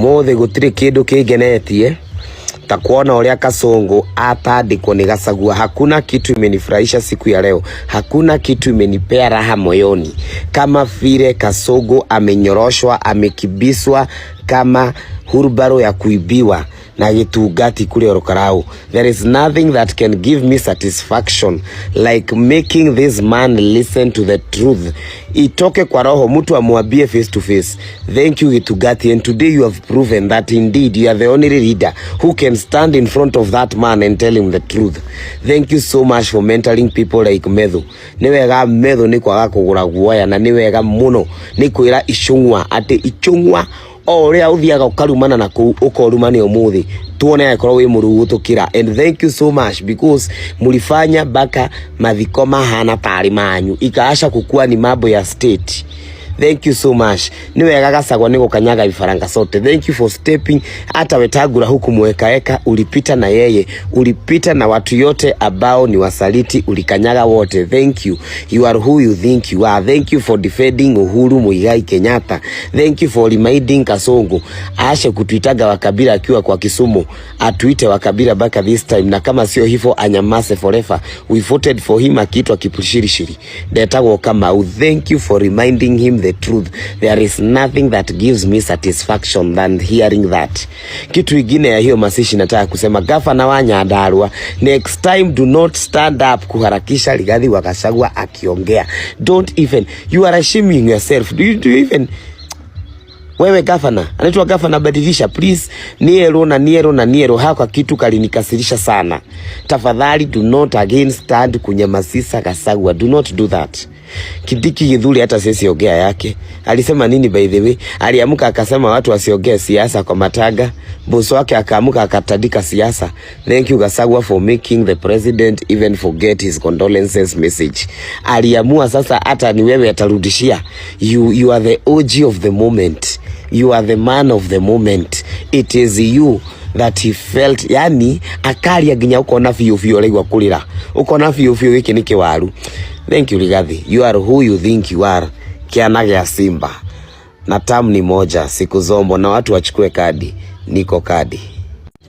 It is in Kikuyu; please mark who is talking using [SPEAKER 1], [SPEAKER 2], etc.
[SPEAKER 1] Ũmũthĩ gũtirĩ kĩndũ kĩngenetie ta kuona ũrĩa Kasongo atandĩkwo nĩ Gachagua. Hakuna kitu imenifurahisha siku ya leo, hakuna kitu imenipea raha moyoni kama vile Kasongo amenyoroshwa, amekimbizwa kama hurubaro ya kuibiwa na gĩtungati kule Ol Kalou. There is nothing that can give me satisfaction like making this man listen to the truth. Itoke kwa roho, mtu amwambie face to face. Thank you, Gitungati, and today you have proven that indeed you are the only leader who can stand in front of that man and tell him the truth. Thank you so much for mentoring people like Methu. Nĩ wega Methu nĩ kwaga kũgũra guoya na nĩ wega mũno nĩ kwĩra Ichung'wa atĩ Ichung'wa o ũrĩa ũthiaga ũkarumana na kũu ũkorumane ũmũthĩ tuone angĩkorwo wĩ mũruu gũtũkĩra. And thank you so much because mulifanya mpaka mathiko mahana tarĩ manyu ikaacha kukua ni mambo ya state. Thank you so much. Nĩ wega Gachagua nĩ gũkanyaga vifaranga sote. Thank you for stepping. Hata Wetangula huku mwekaeka ulipita na yeye, ulipita na watu yote ambao ni wasaliti, ulikanyaga wote. Thank you. You are who you think you are. Thank you for defending Uhuru Muigai Kenyatta. Thank you for reminding Kasongo aashe kutuitaga wakabila akiwa kwa Kisumu, atuite wakabila mpaka this time, na kama sio hivyo anyamase forever. We voted for him akiitwa Kipshirishiri ndetagwo Kamau. Thank you for reminding him the truth. There is nothing that gives me satisfaction than hearing that. Kitu ingine ya hiyo mazishi nataka kusema, gavana wa Nyandarua, next time do not stand up kuharakisha Rigathi wa Gachagua akiongea. Don't even, you are shaming yourself. Do you even, wewe gavana, anaitwa gavana, badilisha please. Niero na niero na niero, haka kitu kalinikasirisha sana. Tafadhali do not again stand kunyamasisa Gachagua, do not do that. Kindiki Githuri hata sisi ongea yake. Alisema nini by the way? Aliamka akasema watu wasiongee siasa kwa matanga. Boss wake akaamuka akatandika siasa. Thank you, Gachagua, for making the president even forget his condolences message. Aliamua sasa hata ni wewe atarudishia. You are the OG of the moment. You are the man of the moment. It is you that he felt, yani akaria nginya ukona biũ biũ ũraigua kũrĩra, ukona biũ biũ gĩkĩ nĩ kĩwaru. Thank you, Rigathi. You are who you think you are. Kiana gĩa simba na tamu ni moja siku zombo na watu wachukue kadi, niko kadi.